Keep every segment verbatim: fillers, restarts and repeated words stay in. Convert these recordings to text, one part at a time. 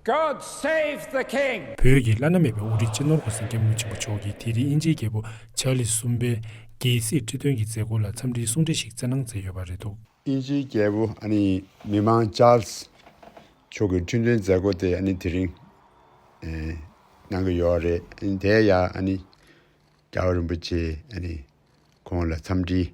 God save the King! བོད་ཀྱི་བླ་ན་མེད་པའི་དབུ་ཁྲིད་སྤྱི་ནོར་གོང་ས་སྐྱབས་མགོན་ཆེན་པོ་མཆོག་གིས་དེ་རིང་དབྱིན་ཇིའི་རྒྱལ་པོ་ཆར་ལི་གསུམ་པའི་རྒྱལ་སྲིད་ཁྲི་སྟོན་གྱི་མཛད་སྒོ་ལ་འཚམས་འདྲིའི་གསུང་འཕྲིན་ཞིག་བསྩལ་གནང་མཛད་ཡོད་པ་རེད་འདུག། དབྱིན་ཇིའི་རྒྱལ་པོ་ཨ་ནི་མི་དམངས་ཆར་ལི་མཆོག་གི་ཁྲི་སྟོན་མཛད་སྒོ་དེ་ཨ་ནི་དེ་རིང་ཨེ་གནང་གི་ཡོད་རེད། ཨ་ནི་དེ་ཡང་ཨ་ནི་རྒྱལ་བ་རིན་པོ་ཆེ་ཨ་ནི་ཁོང་ལ་འཚམས་འདྲི་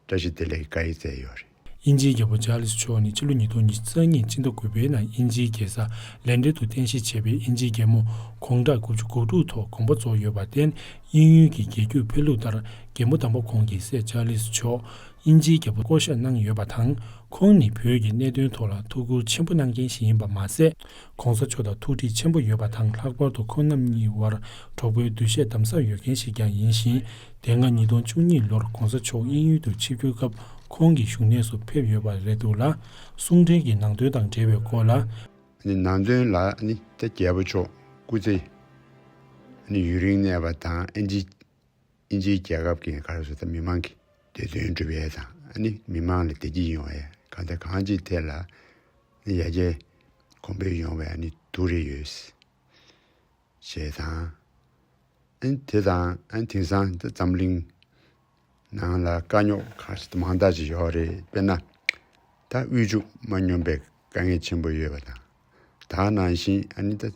བཀྲ་ཤིས་བདེ་ལེགས་བཀའ་ཡིག་སྩལ་ཡོད་རེད། དབྱིན་ཇིའི་རྒྱལ་པོ་ཆར་ལི་མཆོག་ནི་ཕྱི་ལོ་ཉིས་སྟོང་ཉི་ཤུ་རྩ་གཉིས་ཕྱི་ཟླ་དགུ་པའི་ནང་དབྱིན་ཇིའི་རྒྱལ་ས་ལན་ཀྲན་དུ་རྟེན་གཞི་བྱས་པའི་དབྱིན་ཇིའི་རྒྱལ་མོ་དགུང་གྲངས་དགུ་བཅུ་གོ་དྲུག་ཐོག་དགོངས་པ་རྫོགས་ཡོད་པར་བརྟེན། དབྱིན་ཡུལ་གྱི་རྒྱལ་རྒྱུད་འཕེལ་ལུགས་ལྟར་རྒྱལ་མོ་དམ་པ་ཁོང་གི་སྲས་ཆར་ལི་མཆོག་དབྱིན་ཇིའི་རྒྱལ་པོར་བསྐོ་གཞག་གནང་ཡོད་པ་དང་། ཁོང་ནི་བོད་ཀྱི་གནད་དོན་ཐོག་ལ་ཐུགས་ཁུར་ཆེན་པོ་གནང་མཁན་ཞིག་ཡིན་པ་མ་ཟད། གོང་ས་མཆོག་དང་ཐུགས་འདྲིས་ཆེན་པོ་ཡོད་པ་དང་། ལྷག་པར་དུ་ཁོང་རྣམ་གཉིས་བར་གྲོགས་པོའི་འདུ་ཤེས་དམ་ཟབ་ཡོད་མཁན་ཞིག་ཀྱང་ཡིན་ཞིང་། དེ་སྔ་ཉིས་སྟོང་བཅུ་གཉིས་ལོར་གོང་ས་མཆོག་དབྱིན་ཡུལ་དུ་ཆིབས་བསྒྱུར་སྐབས་ཁོང་གི་བཞུགས་གནས་སུ་ཕེབས་ཡོད་པ་རེད་འདུག་ལ། གསུང་འཕྲིན་གྱི་ནང་དོན་དང་འབྲེལ་བའི་སྐོར་ལ། ནི་ནང་དོན་ལ་ནི་ད་རྒྱལ་པོ་མཆོག་སྐུ་ཚེ་ནི་ཡུན་རིང་གནས་པ་དང་། ཨིན་ཇི་ཨིན་ཇིའི་རྒྱལ་ཁབ་ཀྱི་ག་རེ་ཟེར་ད་མི་མང་གི་བདེ་དོན་སྒྲུབ་ཡས་དང་། ཨ་ནི་མི་མང་ལ་བདེ་སྐྱིད་ཡོང་བའི་གང་ལྟར་གང་ཅིའི་ཐད་ལ་ནི་ཡར་རྒྱས་གོང་འཕེལ་ཡོང་བའི་ཨ་ནི་ཐུགས་རེ་ཡོད་ཞེས་དང་། ཨ་ནི་དེ་དང་ཨ་ནི་དེང་སང་ད་འཛམ་གླིང་ནང་ལ་དཀའ་རྙོག་ག་རེ་ཟེར་ད་མང་དག་ཅིག་ཡོད་རེད། དཔེར་ན་ད་དབུལ་ཕྱུག་མ་སྙོམས་པའི་དཀའ་ངལ་ཆེན་པོ་ཡོད་པ་དང་། ད་ག་ནང་བཞིན་ཨ་ནི་ད་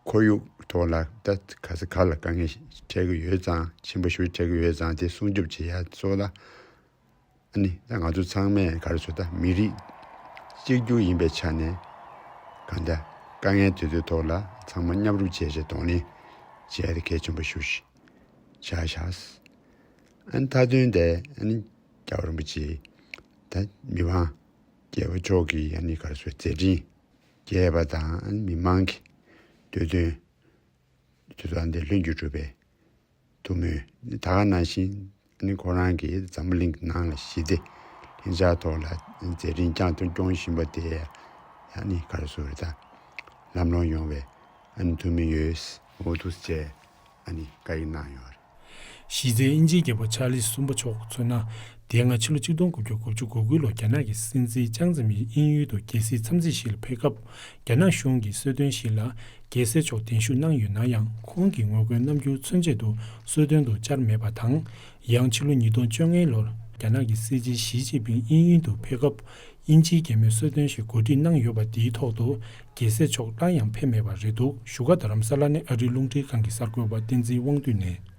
ཁོར་ཡུག་ཐོག་ལ་ད་ག་ས་ག་ལ་དཀའ་ངལ་འཕྲད་ཀྱི་ཡོད་ཙང་། ཆེན་པོ་ཞིག་འཕྲད་ཀྱི་ཡོད་ཙང་། དེ་སྲུང་སྐྱོབ་བྱེད་ཡ་སོགས་ལ་ཨ་ནི་ད་ང་ཚོ་ཚང་མས་ག་རེ་ཟེར་ད་མི་རིགས་གཅིག་གྱུར་ཡིན་པའི་ཆ་ནས། གང་ལྟར་དཀའ་ངལ་དེ་ཚོའི་ཐོག་ལ་ཚང་མ་མཉམ་རུབ་བྱས་བྱས་གདོང་ལེན་བྱེད་ཡ་དེ་གལ་ཆེན་པོ་ཞིག་ཆགས་ཤག། ཨ་ནི་མཐའ་དོན་དེ་ཨ་ནི་རྒྱལ་བ་རིན་པོ་ཆེ་ད་མི་དབང་རྒྱལ་པོ་མཆོག་གི་ཨ་ནི་ག་རེ་ཟེར་མཛད་འཕྲིན་རྒྱས་པ་དང་། ཨ་ནི་མི་མང་གི་འདོད་དོན་དེ་ཚོ་ཨ་འདི་ལྷུན་གྱིས་གྲུབ་པའི་ཐུགས་སྨོན། ད་ག་ནང་བཞིན་ཨ་ནི་ཁོ་རང་གིས་འཛམ་བུ་གླིང་གི་ནང་ལ་ཞི་བདེ་ལྷིང་འཇགས་ཐོག་ལ་མཛད་འཕྲིན་བསྐྱངས་ཐུབ་སྐྱོང་བཞིན་པ་དེ་ཨ་ནི་ག་རེ་ཟེར་ད་ལམ་ལྷོང་ཡོང་བའི་ཨ་ནི་ཐུགས་སྨོན་ཡོད། འོ་འདུག་སེ་བྱས་ཨ་ནི་བཀའ་ཡིག་གནང་ཡོད་རེད། གཞི་རྩའི་དབྱིན་ཇིའི་རྒྱལ་པོ་ཆར་ལི་གསུམ་པ་མཆོག་མཚོན་ན། དེ་སྔ་ཕྱི་ལོ་ཆིག་སྟོང་དགུ་བརྒྱ་དགུ་བཅུ་གོ་དགུ་ལོར་རྒྱ་ནག་གི་སྲིད་འཛིན་ཅང་ཙེ་མིན་དབྱིན་ཡུལ་དུ་རྒྱལ་སྲིད་འཚམས་གཟིགས་ཤིག་ལ་ཕེབས་སྐབས། རྒྱ་ནག་གཞུང་གིས་གསོལ་སྟོན་ཞིག་ལ་རྒྱལ་སྲས་མཆོག་གདན་ཞུ་གནང་ཡོད་ན་ཡང་། ཁོང་གི་ངོ་རྒོལ་རྣམ་འགྱུར་མཚོན་ཆེད་དུ་གསོལ་སྟོན་དུ་བཅར་མེད་པ་དང་། ཡང་ཕྱི་ལོ་ཉིས་སྟོང་བཅོ་ལྔ་ལོར་རྒྱ་ནག་གི་སྲིད་འཛིན་ཞི་ཅིན་ཕིང་དབྱིན་ཡུལ་དུ་ཕེབས་སྐབས། དབྱིན་ཇིའི་རྒྱལ་མོས་གསོལ་སྟོན་ཞིག་གོ་སྒྲིག་གནང་ཡོད་པ་དེའི་ཐོག་ཏུ་རྒྱལ་སྲས་མཆོག་སླར་ཡང་ཕེབས་མེད་པ་རེད་འདུག། བཞུགས་སྒར་རྡ་རམ་ས་ལ་ནས་ཨ་རིའི་རླུང་འཕྲིན་ཁང་གི་གསར་འགོད་པ་བསྟན་འཛིན་དབང་འདུས་ནས།